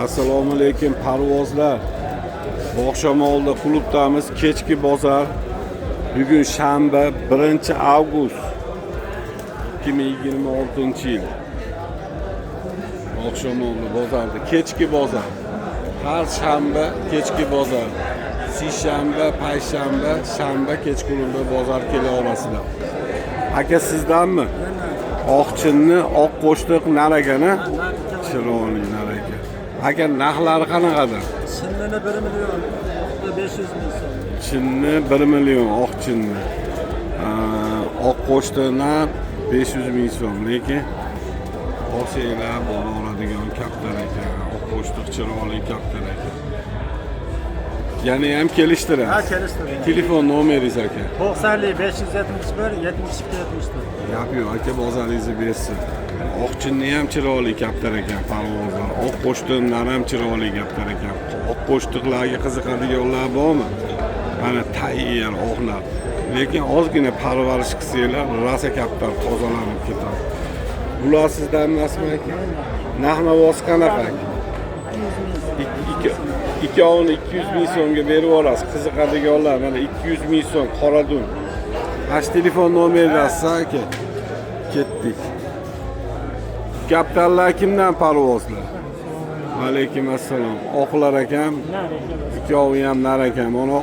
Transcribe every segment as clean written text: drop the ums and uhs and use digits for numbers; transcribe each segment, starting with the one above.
Assalomu alaykum, parvozlar. Bog'shamolda klubdamiz, kechki bozor. Bugun shanba, 1 avgust 2026-yil. Bog'shamolda bozorda kechki bozor. Har shanba kechki bozor. Seshanba, payshanba, shanba kechqurunda bozor kela olasizlar. Aka, sizdanmi? Oqchinni, oq qo'shtiq nar ekan, a? Chiroyli nar ekan. Aka, narxlari qanaqadir? Chinnini 1 million 500 ming so'm. Chinni 1 million, oq chinni. Oq qo'shtiqlar 500 ming so'm, lekin olsanglar bo'laveradigan kaptar ekan. Oq qo'shtiq chiroyli kaptar ekan. Yana ham kelishtiramiz. Ha, kelishtiramiz. Telefon nomeringiz, aka? 90 571 72 74. Gap yo'q, aka, bozoringizni bersin. Oqchinni ham chiroyli kaptar ekan, parvozlar. Oq qo'shtiqlar ham chiroyli kaptar ekan. Oq qo'shtiqlarga qiziqadiganlar bormi? Mana, tayyor oqlar. Lekin ozgina parvarish qilsanglar, rosa kaptar tozalanib ketadi. Bular sizdan emasmi, aka? Narx navosi qanaqa? Ikkovini 200 ming so'mga berib yuborasiz. Qiziqadiganlar, mana, 200 ming so'm qoradum. Mana shu telefon nomerini aka. Ketdik. Kaptarlar kimdan, parvozlar? Alaykum assalom. Oqlar ekan, ikkovi ham nar ekan. Mana,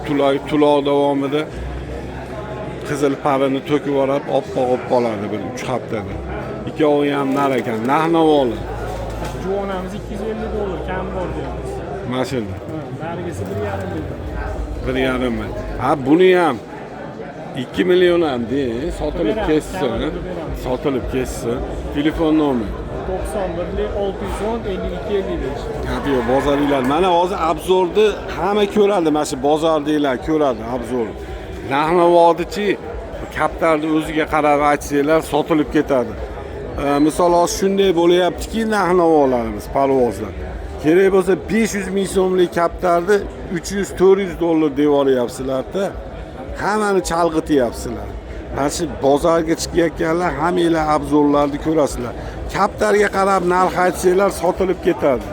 tuloq tuloq davomida qizil parini to'kib yuborib, oppoq bo'lib qoladi bir 3 haftada. Ikkovi ham nar ekan. Narx navoli? Juvonamiz 250 dollar kam bor deyapmiz. Mana shuni. Ha, narigisi 1,5 million. 1,5 ming. Ha, buni ham 2 million ham deng, sotilib Beramiz, ketsin. kamida beramiz. Sotilib ketsin. Telefon nomeri? 91 610 52 55. Gap yo'q, bozoringlar. Mana, hozir обзор ni hamma ko'radi, mana shu bozordagilar ko'radi обзор. Narx-navodichi, kaptarni o'ziga qarab aytsanglar, sotilib ketadi. Misol, hozir shunday bo'lyaptiki, narx-navolarimiz, parvozlar. Kerak bo'lsa, 500 ming so'mlik kaptarni 300-400 dollar deb olyapsizlar-da. Hammani chalg'ityapsizlar. Mana shu bozorga chiqayotganlar hammanglar обзор larni ko'rasizlar. Kaptarga qarab narx aytsanglar, sotilib ketadi.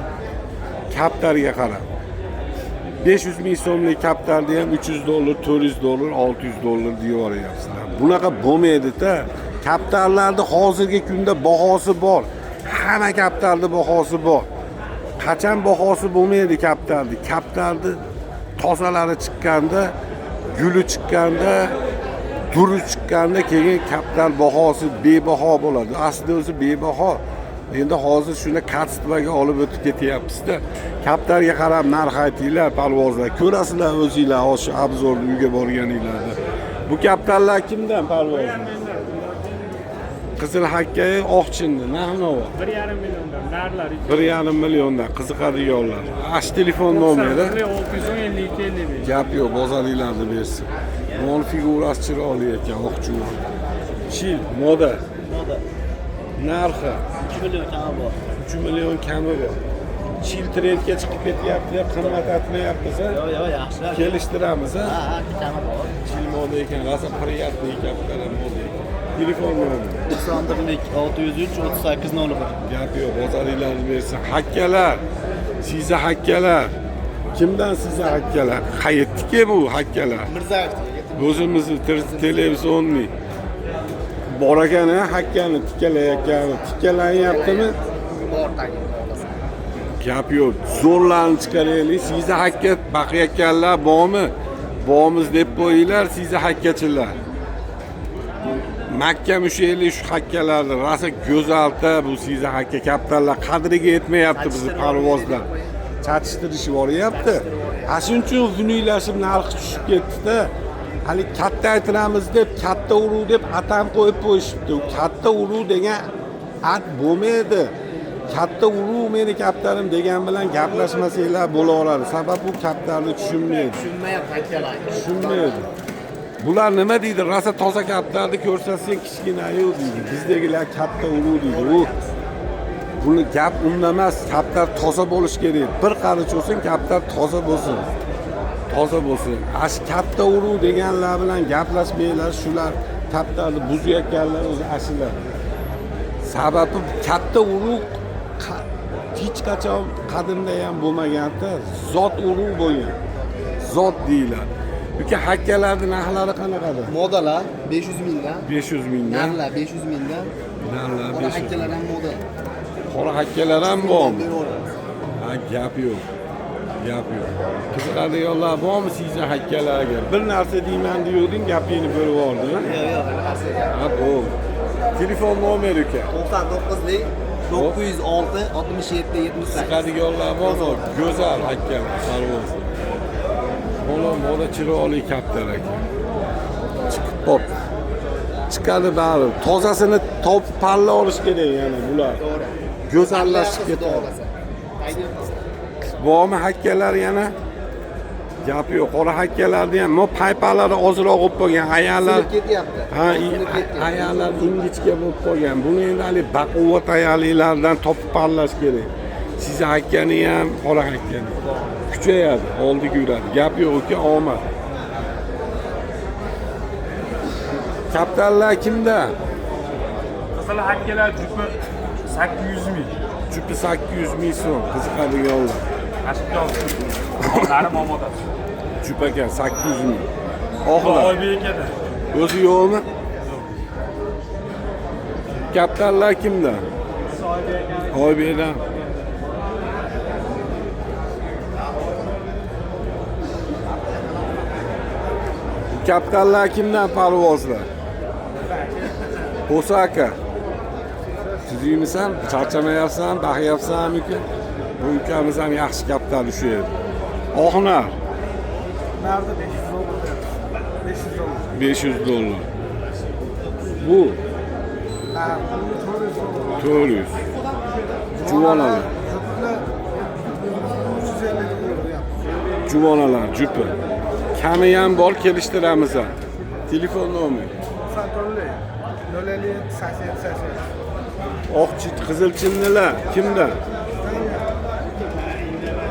Kaptarga qarab. 500 ming so'mlik kaptarni ham 300 dollar, 400 dollar, 600 dollar deb yuboryapsizlar. Bunaqa bo'lmaydi-da. Kaptarlarni hozirgi kunda bahosi bor. Hamma kaptarni bahosi bor. Qachon bahosi bo'lmaydi kaptarni? Kaptarni tozalari chiqqanda, guli chiqqanda, duri chiqqanda, keyin kaptar bahosi bebaho bo'ladi. Aslida o'zi bebaho. Endi hozir shuni качество ga olib o'tib ketyapmiz-da. Kaptarga qarab narx aytinglar, parvozlar. Ko'rasizlar o'zinglar hozir shu обзор ni uyga borganinglarda. Bu kaptarlar kimdan, parvozlar? Qizil hakkari, oqchinni narx navo? 1,5 milliondan narlar. 1,5 milliondan, qiziqadiganlar. Ash telefon nomeri. 610 52 55. Gap yo'q, bozoringlarni bersin. Mol figurasi chiroyli ekan, oq juvon. Chil, moda. Moda. Narxi? 3 million kami bor. 3 million kami bor. Chil trendga chiqib ketyapti, qimmat aytmayapmiz, a? Yo'q, yo'q, yaxshi. Kelishtiramiz, a? Ha, kami bor. Chil moda ekan, rosa приятный kaptalar moda ekan. Telefon nomeri? 91 603 38 01. Gap yo'q, bozoringlarni bersin. Hakkalar, siza hakkalar. Kimdan siza hakkalar? Qayerdiki bu hakkalar? Mirzayev. O'zimizni телевизионный. Bor ekan, a, hakkani tikkalayotgani. Tikkalanyaptimi? Bor tagi. Gap yo'q. Zo'rlarni chiqaraylik. Siza hakka baqayotganlar bormi? Bormiz deb qo'yinglar, siza hakkachilar. Makka mushaylik shu hakkalarni, rosa go'zalta bu siza hakka kaptarlar qadriga yetmayapti bizni parvozlar. Chatishtirishib yuboryapti. Ha, shuning uchun xunuklashib narxi tushib ketdi-da. Hali katta aytiramiz deb, katta uruv deb atam qo'yib qo'yishibdi. U katta uruv degan at bo'lmaydi. Katta uruv meni kaptarim degan bilan gaplashmasanglar bo'laveradi. Sabab, bu kaptarni tushunmaydi. Tushunmayapti akalar. Tushunmaydi. Bular nima deydi? Rosa toza kaptarni ko'rsatsang, kichkina-yu deydi. Bizdagilar katta uruv deydi. U buni gap unda emas, kaptar toza bo'lishi kerak. Bir qarich bo'lsin, kaptar toza bo'lsin. Toza bo'lsin. Ash katta uruv deganlar bilan gaplashmanglar, shular kaptarni buzayotganlar o'zi ashilar. Sababi, katta urug' Hech qachon qadimda ham bo'lmaganda zot urug' bo'lgan. Zot deyiladi. Uka, hakkalarni narxlari qanaqadir? Modalar 500 mingdan. 500 mingdan. Narlar 500 mingdan. Narlar Qora 500. hakkalar ham moda. Qora hakkalar ham bormi? Beraveramiz. Ha, gap yo'q. Gap yo'q. Qiziqadiganlar bormi sizni hakkalarga? Bir narsa deyman deyording, gapingni bo'lib yubording. Yo'q, yo'q, anaqasi. Ha, bo'ldi. Telefon nomeri uka. 99lik 906 67 78. Qiziqadiganlar bormi? Go'zal hakkalar, parvoz. Mola mola chiroyli kaptar ekan. Chiqib qopti. Chiqadi baribir. Tozasini topib palla olish kerak yana bular. To'g'ri. Go'zallashib ketadi. Bormi hakkalar yana? Gap yo'q. Qora hakkalarni ham, mo paypalari ozroq bo'lib qolgan. Ayallar Sinib ketyapti. ha, Sinib ketgan. ayallar ingichka bo'lib qolgan. Buni endi hali baquvvat ayalilardan topib parlash kerak. Sizni hakkani ham, qora hakkani. Kuchayadi, oldiga yuradi. Gap yo'q, uka, omad. Kaptarlar kimda? Masalan, hakkalar jupi 800 ming. Jupi 800 ming so'm, qiziqadiganlar. Oshib omodasi. Jup ekan 800 ming. Oqlar. Oybek akada. O'zi yo'qmi? Kaptarlar kimda? Oybekdan. Kaptarlar kimdan parvozlar? Bo'sa aka. Tuzukmisan? Charchamayapsan, baxyapsanmi uka? Bu ukamiz ham yaxshi kaptar ushlaydi. Oqnar. Nerede 500 dollar. 500 dollar. 500 dollar. Bu Ha, bu 400 dollar. 400. Juvonalar. Juplar 350 dollar yaptı. Juvonalar jupi. Kami ham bor, kelishtiramiz ham. Telefon nomeri. 94 057 87 87. Oq qizil chinnilar kimda?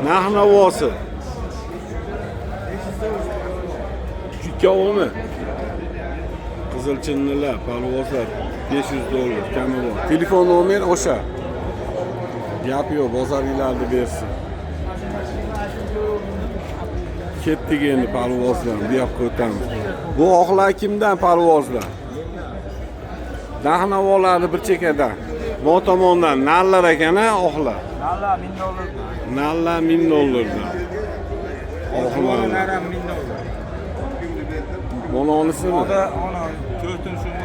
Narx navosi. Ikkovimi? Qizil chinnilar, parvozlar 500 dollar kami bor. Telefon nomeri o'sha. Gap yo'q, bozoringlarni bersin. Ketdik endi parvozlar, bu yoqqa o'tamiz. Bu oqlar kimdan parvozlar? Narx navolari bir chekkadan. Bu tomondan narlar ekan, ha, oqlar. Nallar 1000 dollar. Narlar 1000 dollardan. Oqlar. ham 1000 dollar. Mononisimi? Moda ona 4 so'm.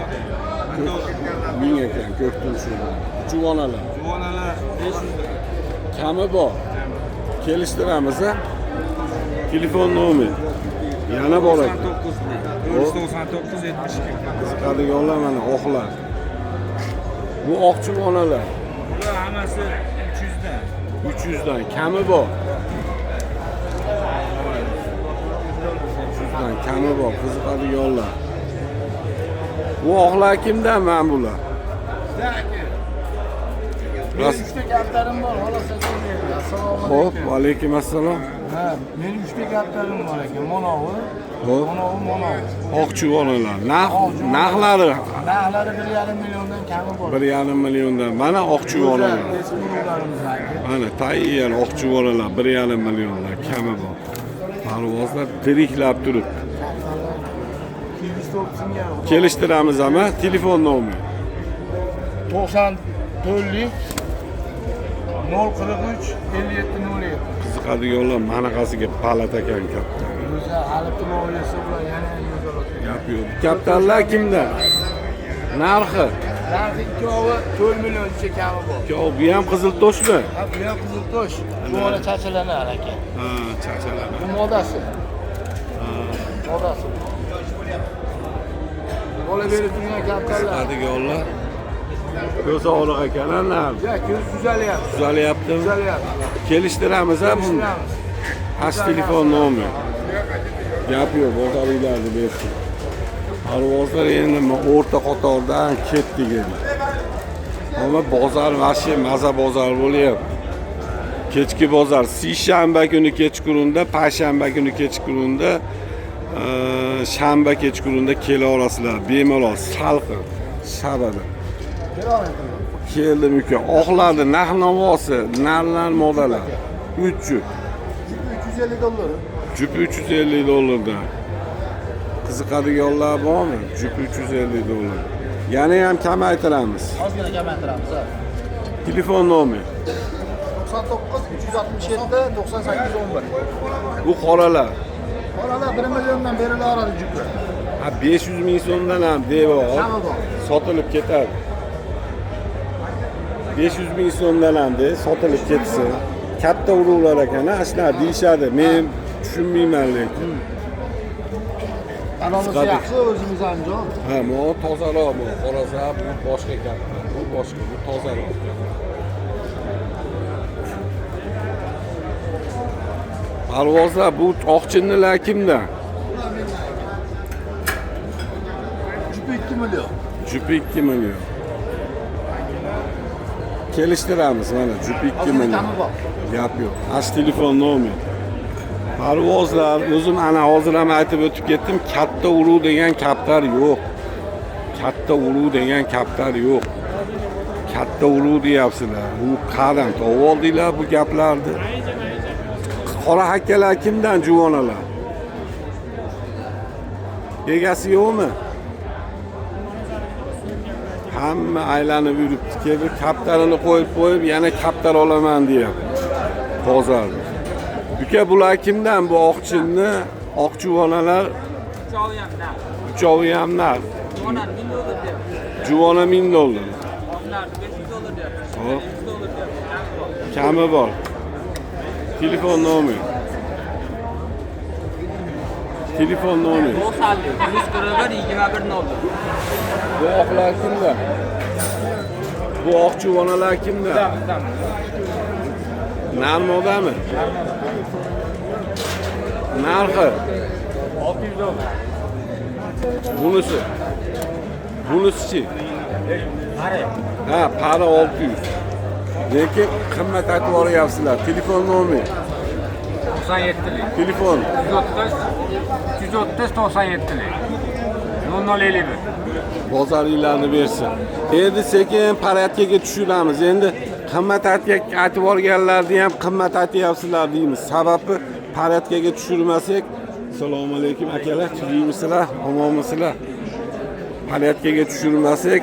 1000 ekan, ko'ktin shu. Juvonalar. Juvonalar 500 Kami bor. Kelishtiramiz, ha? Telefon nomeri. Yana bor ekan. 499 72. Qiziqadiganlar mana oqlar. Bu oq juvonalar. Bular hammasi 300 dan. 300 dan kami bor. 300 dan kami bor, qiziqadiganlar. Bu oqlar kimdan mana bular? Benim 3'te kaptarım var. Hala sezon değil. Assalomu Xo'p, alaykum. alaykum assalom. Ha, benim 3'te kaptarım var ekan. Monovi. Xo'p, Monovi, monovi. oq juvonalar. Narxlari Narxlari 1,5 milliondan kami bor. 1,5 milliondan. Mana oq juvonalar. Go'zal, eski urug'larimiz aka. Mana tayyor oq juvonalar 1,5 milliondan kami bor. Parvozlar tiriklab turibdi. Kivis to'p singan. Kelishtiramiz ama telefon nomeri. 94lik 043 57 07. Qiziqadiganlar manaqasiga palat ekan katta. Go'zal, hali tulov yesa bular yana ham go'zal o'tadi. Gap yo'q. Kaptarlar kimda? Narxi? Narxi ikkovi 4 millioncha kami bor. Yo, bu ham qizil toshmi? Ha, bu ham qizil tosh. Juvona chachilanar aka. Ha, chachalar. Bu modasi. Modasi. Bola berib turgan kaptarlar. Qiziqadiganlar ko'z og'riq ekan, ha, narxi. Ya, ko'z tuzalyapti. Tuzalyaptimi? Tuzalyapti. Kelishtiramiz ha buni. Kelishtiramiz. Ash telefon nomeri. Gap yo'q, bozoringlarni bersin. Parvozlar endi o'rta qatordan ketdik endi. Ammo bozor vashi maza bozor bo'lyapti. Kechki bozor seshanba kuni kechqurunda, payshanba kuni kechqurunda, shanba kechqurunda kela olasizlar. Bemalol salqin shabada. Keldim uka. Oqlarni narx-navosi, narlar, modalar. 3 jup. 350 dollar. Jupi 350 dollardan. Qiziqadiganlar bormi? Jupi 350 dollar. Yana ham kamaytiramiz. Ozgina kamaytiramiz, ha. Telefon nomeri. 99 367 98 11. Bu qoralar. Qoralar 1 milliondan berilaveradi jupi. Ha, 500 ming so'mdan ham devor Kami bor. Sotilib ketadi. 500 ming so'mdan ham de sotilib ketsin. Katta urug'lar ekan, ha, shular deyishadi. Men tushunmayman lekin. Tanobisi Qisqadir. Yaxshi, o'zimiz Andijon. Ha, bu tozaroq bu. Xorazm bu boshqa katta. Bu boshqa, bu tozaroq. Parvozlar bu oqchinnilar kimdan? Jupi 2 million. Jupi 2 million. Kelishtiramiz mana jupi 2 Ozgina million. kami bor. Gap yo'q. Ash telefon nomer. Parvozlar o'zim ana hozir ham aytib o'tib ketdim, katta urug' degan kaptar yo'q. Katta urug' degan kaptar yo'q. Katta urug' deyapsizlar. Bu qadam topib oldinglar bu gaplarni. Qora hakkalar kimdan juvonalar? Egasi yo'qmi? Hamma aylanib yuribdi. Kelib kaptarini qo'yib qo'yib yana kaptar olaman deyapti. Bozorda. Uka bular kimdan bu oqchinni? Oqjuvonalar Uchovi ham nar. Uchovi ham nar. Juvonani 1000 dollar deyapti. Juvona 1000 dollar. Oqlarni 500 dollar deyapti. Hop. 100 dollar deyapti. Kami bor. Kami bor. Telefon nomeri. Telefon nomeri. 90 141 21 00. Bu oqlar kimdan? Bu oqjuvonalar kimdan? Narmodami? Narxi 600 dollar. Bunisi. Bunisichi? Ha, pari 600. Lekin qimmat aytib yuboryapsizlar. Telefon nomeri. 97lik. Telefon. 130 330 97lik. 0051. Bozoringlarni bersin. Endi sekin paradkaga tushiramiz. Endi qimmat aytib yuborganlarni ham qimmat aytyapsizlar deymiz. Sababi paradkaga tushirmasak, assalomu alaykum akalar, tuzukmisizlar, omonmisizlar? Paradkaga tushirmasak,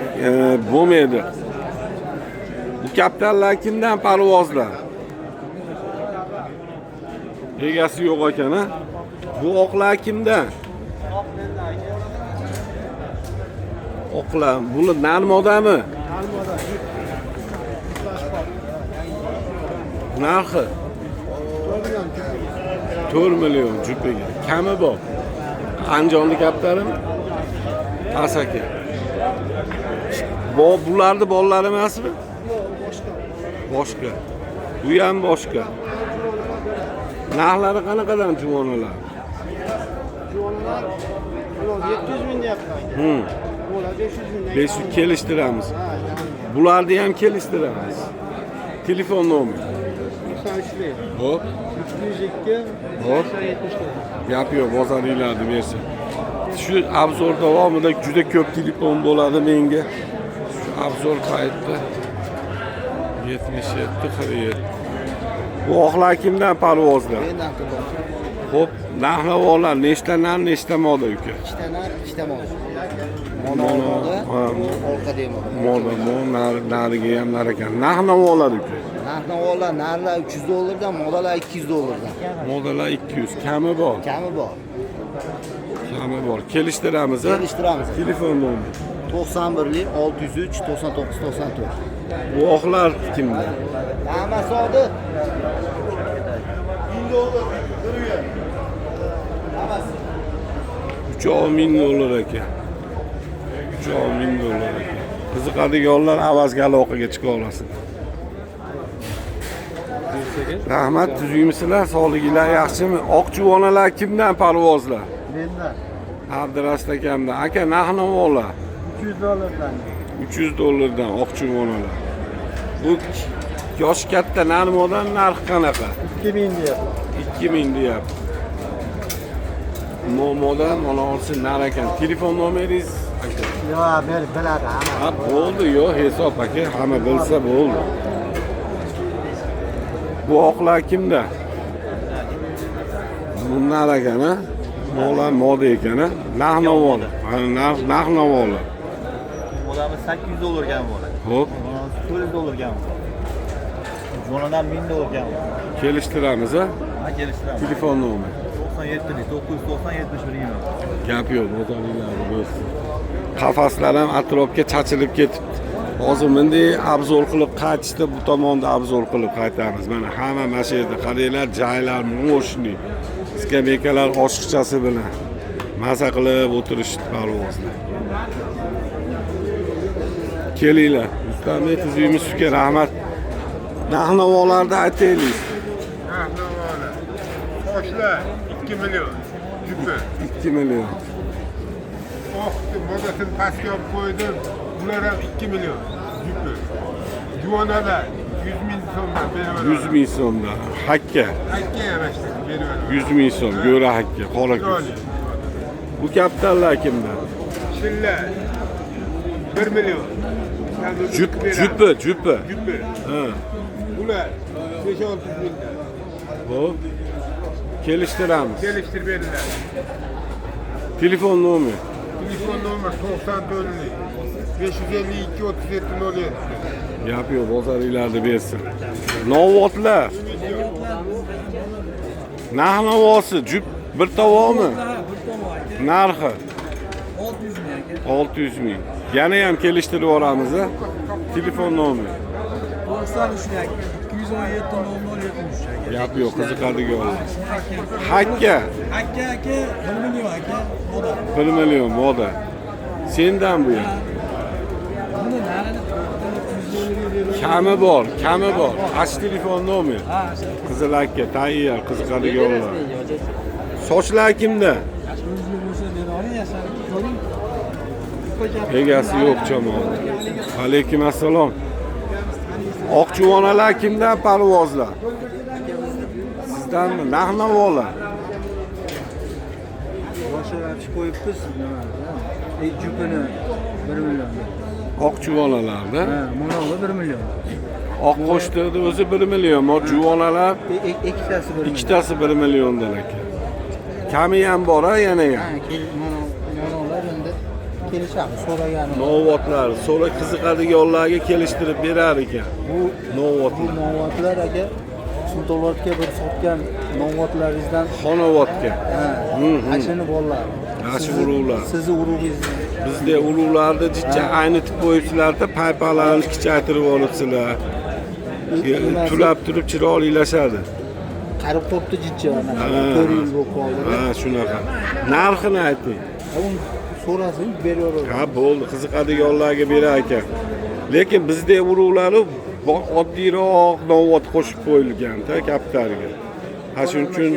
bo'lmaydi. Bu kaptarlar kimdan parvozlar? Egasi yo'q ekan, ha? Bu oqlar kimdan? Oqlar, bular narmodami? Narxi 4 million jupiga. Kami bor. Andijonning kaptarimi? Asaka. Bu bularni bolalari emasmi? Boshqa. Bu ham boshqa. Narxlari qanaqadan juvonalar? Juvonalar 700 ming deyapti. Bular 500 mingdan. 500 kelishtiramiz. Bularni ham kelishtiramiz. Telefon nomeri. 93lik. Hop. 302 Hop. 74. Gap yo'q, bozoringlarni bersin. Shu obzor davomida juda ko'p telefon bo'ladi menga. Shu obzor paytida 77 47. Bu oqlar kimdan parvozlar? Mendan qildim. Xo'p, narx-navolar nechta nar, nechta moda uka? Ikkita nar, ikkita moda. Mono moda, Ha. orqa demoda. Moda, mo nar, nariga ham nar ekan. Narx-navolar uka. Narx-navolar narlar 300 dollardan, modalar 200 dollardan. Modalar 200, kami bor. Kami bor. Kami bor. Kelishtiramiz, a? Kelishtiramiz. Telefon nomeri. 91lik 603 99 94. Bu oqlar kimdan? Hammasi oldi. 1000 dollar bir Hammasi. 3,5 dollar ekan. 3,5 dollar ekan. Qiziqadiganlar avazga aloqaga chiqa olasiz. Rahmat, tuzukmisizlar, sog'liginglar yaxshimi? Oq juvonalar kimdan parvozlar? Mendan Abdurashid akamdan. Aka, narx-navolar 300 dollardan. 300 dollardan oq juvonalar. Bu yoshi katta narmodan narx qanaqa? 2000 deyapti. 2000 deyapti. Momodan mana olsa nar ekan. Telefon nomeringiz aka? Yo'q, men biladi hamma. Ha, bo'ldi, yo'q, hisob aka, hamma bilsa bo'ldi. Bu oqlar kimda? Bunlar ekan, ha? Mola moda ekan, ha? Narx navoli. Ha, narx navoli. Odamı 800 dollar kam bo'ladi. Xo'p, 400 dollar kam bo'ladi. Jonadan 1000 dollar kam bo'ladi. kelishtiramiz, ha? Ha, kelishtiramiz. Telefon nomeri. 97 990 71 20. Gap yo'q, bozoringlarni bo'lsin. Qafaslar ham atrofga chachilib ketibdi. Hozir bunday obzor qilib qaytishda bu tomonda obzor qilib qaytamiz. Mana hamma mana shu yerda qaranglar, jaylar мощный. Skameykalar oshiqchasi bilan maza qilib o'tirishdi parvozda. Kelinglar. Rustambek tuzukmi sizga rahmat. Narx-navolarni aytaylik. Narx-navoli. Toshlar 2 million. Jupi. 2 million. Oqni modasini pastga olib qo'ydim. Bular ham 2 million. Jupi. Juvonalar 100 ming so'mdan beraveradi. 100 ming so'mdan. Hakka Hakka yarashtirib beraveradi. 100 ming so'm. Go'ra hakka, qora ko'z. Chiroyli. Bu kaptarlar kimdan? Shillar 1 million. Jup, jupi, jupi. Jupi. Ha. Bular 5-6 mingdan. Xo'p. Kelishtiramiz. Kelishtirib beriladi. Telefon nomeri. Telefon nomer 94 552 37 07. Gap yo'q, bozoringlarni bersin. Novvotlar. Narx navosi jup bir tovoqmi? Narxi 600 ming. Yana ham kelishtirib yuboramiz, a? Telefon nomeri. 93 aka, 217 00 73 aka. Gap yo'q, qiziqadiganlar. Hakka Aka aka 1 million aka, moda. 1 million moda. Sendan bu ham. Buni narini 300 dollarga berib. Kami bor, kami bor. Ach telefon nomer. Ha, Qizil aka, tayyor, qiziqadiganlar. Sochlar kimda? o'zingizga bo'lsa bera oling, yasharki ko'ring. Egasi yo'q chamon. Alaykum assalom. Oq juvonalar kimdan parvozlar? Sizdanmi? Narx-navolar. Boshqa qo'yibmiz nima? Jupini 1 million. Oq juvonalarda. Ha, mo'ylovi 1 million. Oq qo'shtirdi o'zi 1 million, mo juvonalar Ikkitasi 1 million. ikkitasi 1 milliondan ekan. Kami ham bor a yana ham. Ha, mo'ylovlar endi kelishadi, so'ragani. Novvotlar, so'ra qiziqadiganlarga kelishtirib berar ekan. Bu Novvotlar. novvotlar aka Sultonobodga bir sotgan novvotlaringizdan Xonovodga. ha, ashuni bolalar. Ana shu urug'lar. Sizni urug'ingizni. Bizda ulug'larni jicha aynitib qo'yibsizlarda, paypaqlarni kichaytirib olibsizlar. Tulab turib chiroylilashadi. Qarib qolibdi jicha Ha. 4 yil bo'lib qoldi. Ha, shunaqa. Narxini ayting. Uni so'rasin beraveradi. Ha, bo'ldi, qiziqadiganlarga berar ekan. Lekin bizda urug'lari oddiyroq novvot qo'shib qo'yilgan-da kaptarga. Ha, shuning uchun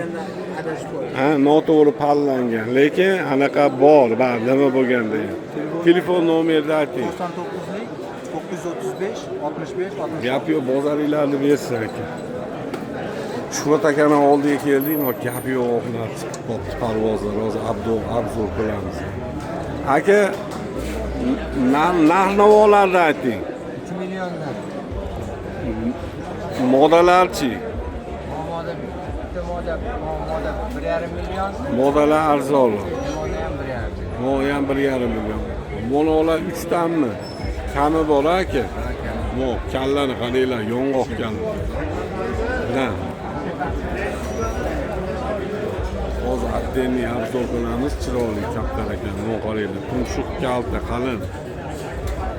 ha, noto'g'ri pallangan. Lekin anaqa bor, bar nima bo'lganda ham. Telefon nomerini ayting. 99 935 65 60. Gap yo'q, bozoringlarni bersin aka. Shuhrat akani oldiga keldik, va gap yo'q, oqlar chiqib qolibdi parvozlar. Hozir obzor qilamiz. Aka, narx-navolarni ayting. 3 milliondan. Modalarchi? Moda bitta moda, moda 1,5 million, Modalar arzonroq. moda ham 1,5. Mo ham 1,5 million. Monolar 3tanmi? Kami bor aka. Mo kallani qaranglar, yong'oq kalla. Na. Hozir отдельный obzor qilamiz, chiroyli kaptar ekan. Mo qaranglar, tumshuq kalta, qalin.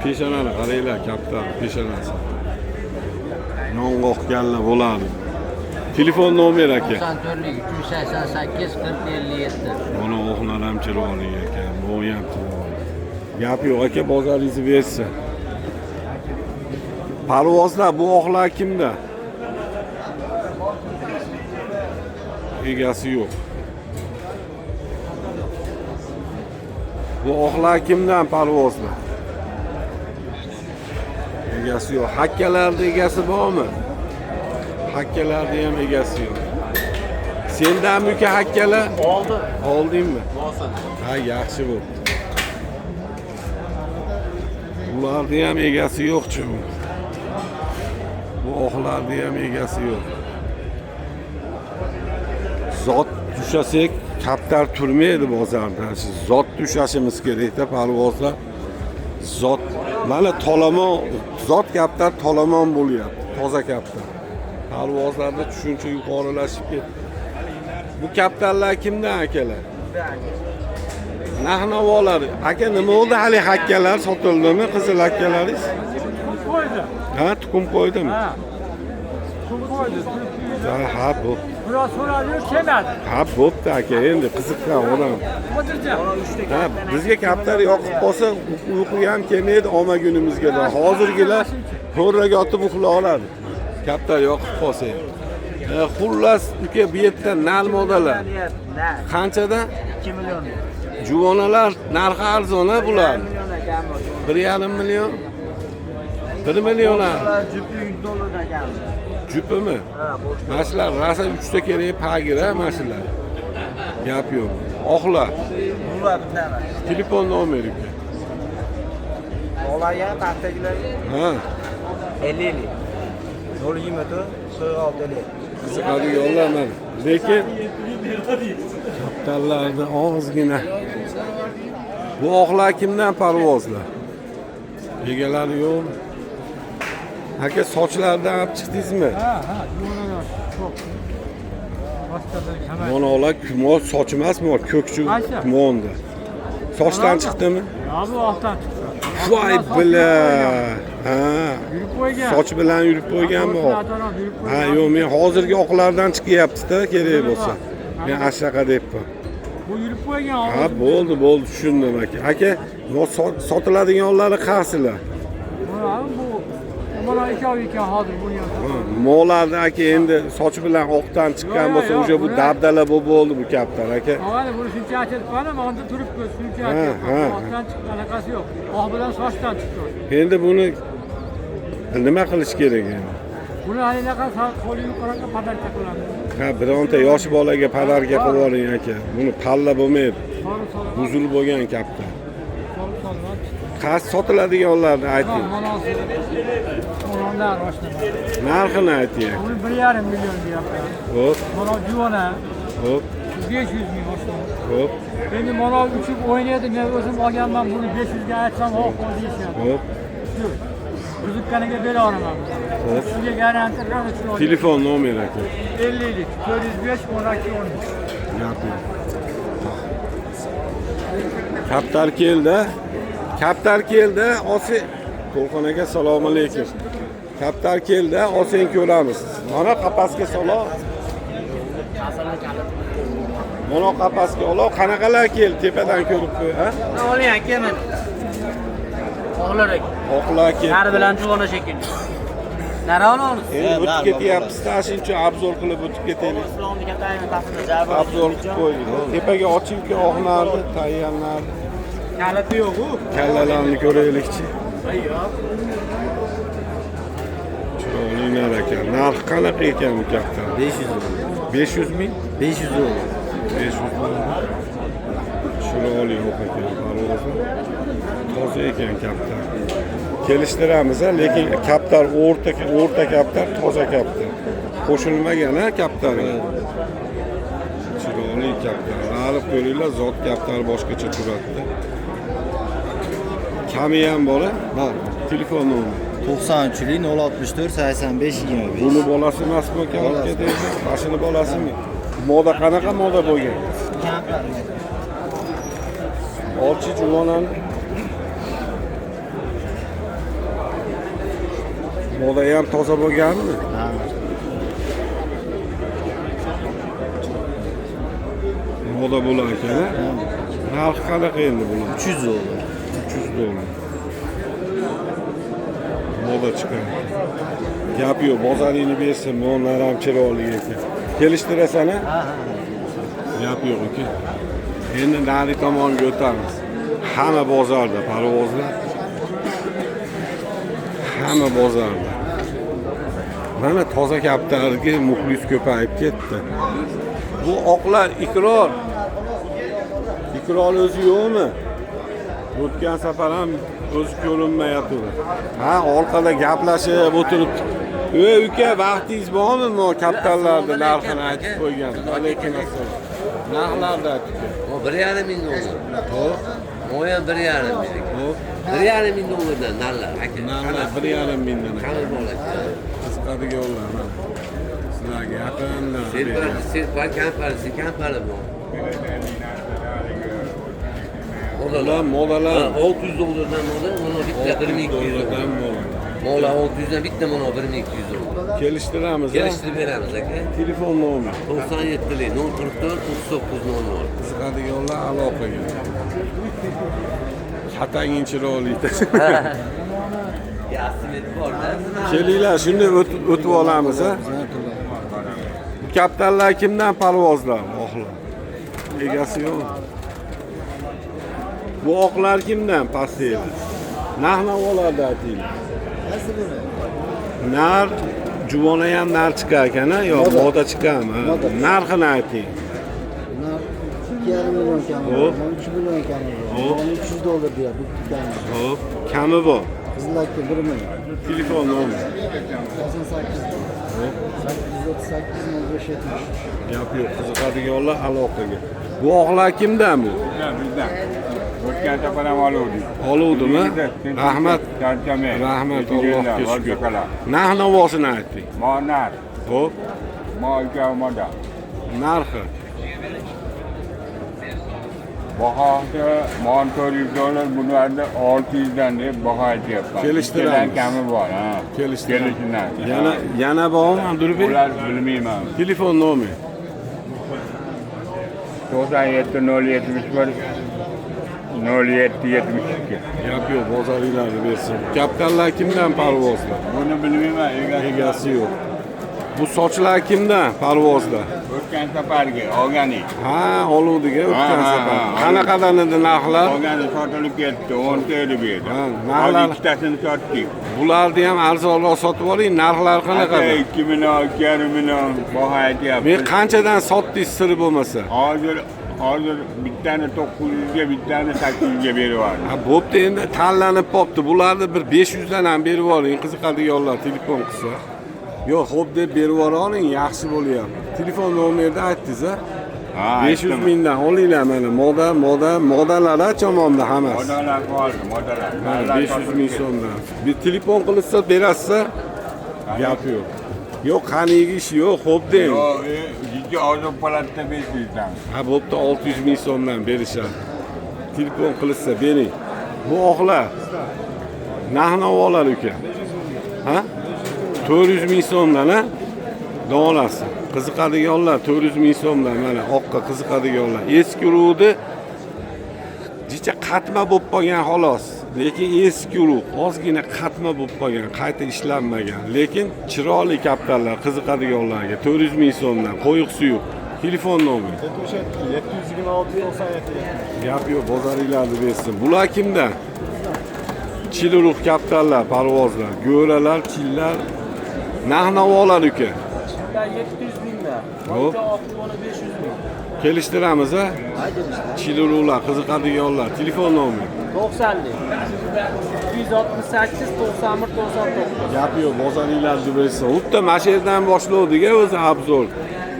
Peshonani qaranglar, kaptar peshonasi. Yong'oq kalla bo'ladi. Telefon nomer aka. 94 388 40 57. Mana oqlar ham chiroyli ekan, bu ham chiroyli. Gap yo'q aka, bozoringizni bersin. Parvozlar, bu oqlar kimda? Egasi yo'q. Bu oqlar kimdan parvozlar? Egasi yo'q. Hakkalarning egasi bormi? Hakkalarning ham egasi yo'q. Sendanmi uka hakkalar? Oldi. Oldingmi? Bo'lsin. Ha, yaxshi bo'pti. Bularni ham egasi yo'qchi. Bu oqlarni ham egasi yo'q. Zot tushasak kaptar turmaydi bozorda. Zot tushashimiz kerakda parvozlar. Zot mana tolomon, zot kaptar tolomon bo'lyapti, toza kaptar. Parvozlarda tushuncha yuqorilashib ketdi. Bu kaptarlar kimdan akalar? Narx-navolar. Aka nima bo'ldi hali hakkalar sotildimi? Qizil hakkalaringiz? Qo'ydi. Ha, tuxum qo'ydimi? Ha. Tuxum qo'ydi. Ha, bu. Biroz so'radi, kelmadi. Ha, bo'pti aka, endi qiziqqan odam. Hozircha. Ha, bizga kaptar yoqib qolsa uyquga ham kelmaydi omma kunimizga. Hozirgilar to'rraga otib uxla oladi. Kaptar yoqib qolsa. Xullas, uka bu yerda nal modalar. Qanchadan? 2 million. Juvonalar narxi arzon a bular. 1,5 million. 1 million. Jupi 100 dollardan kam. Jupimi? Ha, bo'sh. Mana shular rosa 3 ta kerak pagir a mana shular. Gap yo'q. Oqlar. Bular bizdan. Telefon nomeri uka. Bolaga pastdagilar Ha, 50 50. 024 46 50. qiziqadiganlar mana. Lekin kaptarlarni ozgina. Bu oqlar kimdan parvozlar? Egalari yo'qmi? Aka sochlardan olib chiqdingizmi? Ha, ha, juvonalar ko'p. Boshqadan kamaydi. Monolar kumon soch emasmi? Ko'kchi Qaysi? kumonda. Sochdan chiqdimi? Ya bu oqdan chiqdi. Voy bila. Ha. Yurib qo'ygan. Soch bilan yurib qo'yganmi oq? Ha, yo'q, men hozirgi oqlardan chiqyapti-da, kerak bo'lsa. Men ashaqa debman. Bu yurib qo'ygan. Ha, bo'ldi, bo'ldi, tushundim aka. Aka, sotiladiganlari qaysilar? Bu mana ikkovi ekan hozir buni ham. Mollarni aka endi soch bilan oqdan chiqqan bo'lsa, Yo'q, o'sha bu dabdala bo'lib bo'ldi bu kaptar aka. Avvali buni shuncha ochilib mana turibdi, shuncha ochilib. Oqdan chiqqan anaqasi yo'q. Oq bilan sochdan chiqdi. Endi buni nima qilish kerak endi? Buni anaqa qo'li yuqoriga podarka qilamiz. Ha, bironta yosh bolaga podarka qilib oling aka. Buni palla bo'lmaydi. Buzilib bo'lgan kaptar. Qaysi sotiladiganlarni ayting. Narxini ayting. Buni 1,5 million deyapti. Xo'p. Mana juvona. Xo'p. 500 ming oshna. Xo'p. Endi mana uchib o'ynaydi, men o'zim olganman buni 500 ga aytsam, xo'p deyishyapti. Xo'p. Qiziqqaniga bera olaman. Xo'p. Sizga garanti rosa chiroyli. Telefon nomeri aka. 50 405 12 13. Gap yo'q. Kaptar keldi. Kaptar keldi. Olsa To'lqin aka, assalomu alaykum. Kaptar keldi, olsang ko'ramiz. Mana qapasga solo. Mana qapasga olo, qanaqalar keldi tepadan ko'rib qo'y, ha? Oling aka mana. Oqlar aka. Oqlar keldi. Nari bilan juvona shekilli. Nari olamiz. Endi o'tib ketyapmiz-da, shuning uchun obzor qilib o'tib ketaylik. Obzor qilib qo'ydik. Tepaga ochib-ki oqlarni, tayyanlarni. Kalati yo'q u. Kallalarni ko'raylikchi. Chiroyli nar ekan. Narxi qanaqa ekan bu kaptar? 500 dollar. 500 ming? 500 dollar. 500 dollar. Chiroyli o'q ekan parvozi. Toza ekan kaptar. Kelishtiramiz, lekin kaptar o'rta kaptar, toza kaptar. Qo'shilmagan ha kaptarga. Chiroyli kaptar. Alib ko'ringlar, zot kaptar boshqacha turadi. Kami ham bor, a? Bor. Telefon nomeri 93 064 85 25. Buni bolasi emasmi kampga deydi? Mashina bolasimi? Moda qanaqa moda bo'lgan? Olchi juvonani. Moda ham toza bo'lganmi? Ha. Moda bo'lar ekan, ha? Narxi qanaqa endi bular? 300 dollar. 300 dollar. Moda chiqadi. Gap yo'q, bozoringni bersin, mollar ham chiroyli ekan. Kelishtirasan, ha? Ha, ha. Gap yo'q aka. Endi nari tomonga o'tamiz. Hamma bozorda parvozlar. Hamma bozorda. Mana toza kaptarga muxlis ko'payib ketdi. Bu oqlar Ikror. Ikror o'zi yo'qmi? O'tgan safar ham O'zi ko'rinmayapti. Ha, orqada gaplashib o'tiribdi. Ey uka, vaqtingiz bormi? Mo kaptarlarni narxini aytib qo'ygan. Alaykum assalom. Narxlarni aytib qo'y. O 1,5 ming dollar. Xo'p. O ham 1,5 ming. Xo'p. 1,5 ming dollardan narlar aka. Narxlar 1,5 mingdan. Qani bo'ladi? Qiziqadiganlar mana. Sizlarga yaqindan. Serpar, kampari, kampari bu. Ular modalar 600 dollardan moda, mana bitta 1200 dollardan dollar. Mola 600 dan bitta mana 1200 dollar. Kelishtiramiz. Kelishtirib beramiz aka. Telefon nomeri 97 044 39 00. Qiziqadiganlar aloqaga. Xatangin chiroyli. Kelinglar, shunday o'tib olamiz, ha? Bu kaptarlar kimdan parvozlar? Oqlar. Egasi yo'q. Bu oqlar kimdan pastaydi? Narx-navolarda aytinglar. Nar juvona ham nar chiqar ekan, ha? Yo'q, moda chiqarmi? Narxini ayting. Nar 2,5 million kami bor, 3 million kami bor. 300 dollar deyapti, bitta kami. Xo'p, kami bor. Qizilakka 1 million. Telefon nomeri 98 838 05 73. Gap yo'q, qiziqadiganlar aloqaga. Bu oqlar kimdan bu? Bizdan. O'tgan safar ham oluvdik. Oluvdimi? Rahmat. Rahmat, Allohga shukr. Narx-navosini aytdik. Mo nar. Xo'p. Mo ikkovi moda. Narxi? Bahosi mon 400 dollar, bularni 600 dan deb baho aytyapman. Kelishtiramiz. Kami bor, ha. Kelishtiramiz. Yana bormi, Abdurbek? Ular bilmayman. Telefon nomeri 97 071 07 72. Gap yo'q, bozoringlarni bersin. Kaptarlar kimdan parvozlar? Buni bilmayman, egasi yo'q. Bu sochlar kimdan parvozlar? O'tgan safargi olganing. Ha, oluvdik o'tgan safar. Qanaqadan edi narxlar? Olgani sotilib ketdi, 10 ta edi bu yerda. Ha, narxlar ikkitasini sotdik. Bularni ham arzonroq sotib oling, narxlar qanaqa? 2 million, 2,5 million baho aytyapti. Men qanchadan sotdingiz siri bo'lmasa? Hozir bittani 900 ga, bittani 800 ga berib yubordim. Ha, bo'pti, endi tanlanib qopti. Bularni bir 500 dan ham berib yuboring, qiziqadiganlar telefon qilsa. Yo'q, xo'p deb berib yuboring, yaxshi bo'lyapti. Telefon nomerini aytdingiz-a? Ha, 500 mingdan olinglar mana, moda, modalar chamomda hammasi. Modalar qoldi, modalar. 500 ming so'mdan. Bir telefon qilsa berasiz-a? Gap yo'q. Yo'q, qaniygi ish yo'q, xo'p deng. Yo'q, jiddiy oziq palatda 500 dan. Ha, bo'pti, 600 ming so'mdan berishadi. Telefon qilsa bering. Bu oqlar narx-navolar uka. Ha? 400 ming so'mdan, ha? Donasi. Qiziqadiganlar 400 ming so'mdan mana oqqa qiziqadiganlar. Eski urug'ni jicha qatma bo'lib qolgan xolos. Lekin eski urug' ozgina qatma bo'lib qolgan, qayta ishlanmagan. Lekin chiroyli kaptarlar qiziqadiganlarga 400 ming so'mdan qo'yiq suyuq. Telefon nomeri 77 726 97. Gap yo'q, bozoringlarni bersin. Bular kimdan? Chil urug' kaptarlar, parvozlar, go'ralar, chillar. Narx-navolar uka. 700 mingdan. Xo'p. 500 ming. Kelishtiramiz, a? Chil urug'lar, qiziqadiganlar. Telefon nomeri 90 268 91 99. Gap yo'q, bozoringlarni bersin. Xuddi mana shu yerdan boshlovdik-a o'zi obzor.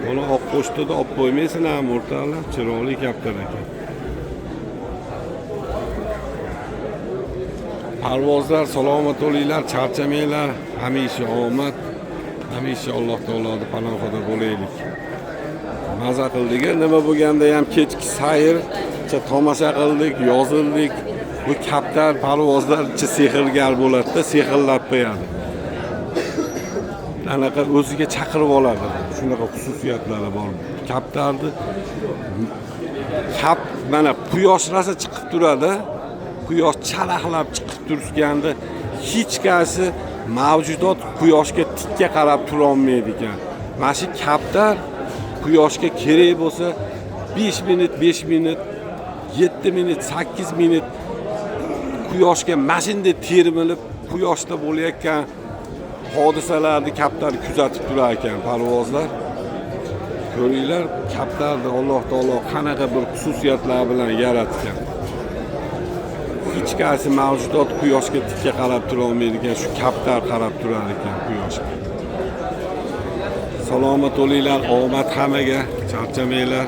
Buni oq qo'shtida olib qo'ymaysizlarmi o'rtoqlar? Chiroyli kaptar ekan. Parvozlar, salomat bo'linglar, charchamanglar. Hamisha omad, hamisha Alloh taoloning panohida bo'laylik. Maza qildik. Nima bo'lganda ham kechki sayrcha tomosha qildik, yozildik. Bu kaptar parvozlar sehrgar bo'ladi-da, sehrlab qo'yadi. Anaqa o'ziga chaqirib oladi. Shunaqa xususiyatlari bor. Kaptarni kap mana quyosh rosa chiqib turadi. Quyosh charaqlab chiqib turganda hech qaysi mavjudot quyoshga tikka qarab tura olmaydi ekan. Mana shu kaptar quyoshga kerak bo'lsa 5 minut, 5 minut, 7 minut, 8 minut quyoshga mashinday termilib, quyoshda bo'layotgan hodisalarni kaptar kuzatib turar ekan parvozlar. Ko'ringlar, kaptarni Alloh taolo qanaqa bir xususiyatlar bilan yaratgan. Hech qaysi mavjudot quyoshga tikka qarab turolmaydi ekan, shu kaptar qarab turar ekan quyoshga. Salomat bo'linglar, omad hammaga, charchamanglar.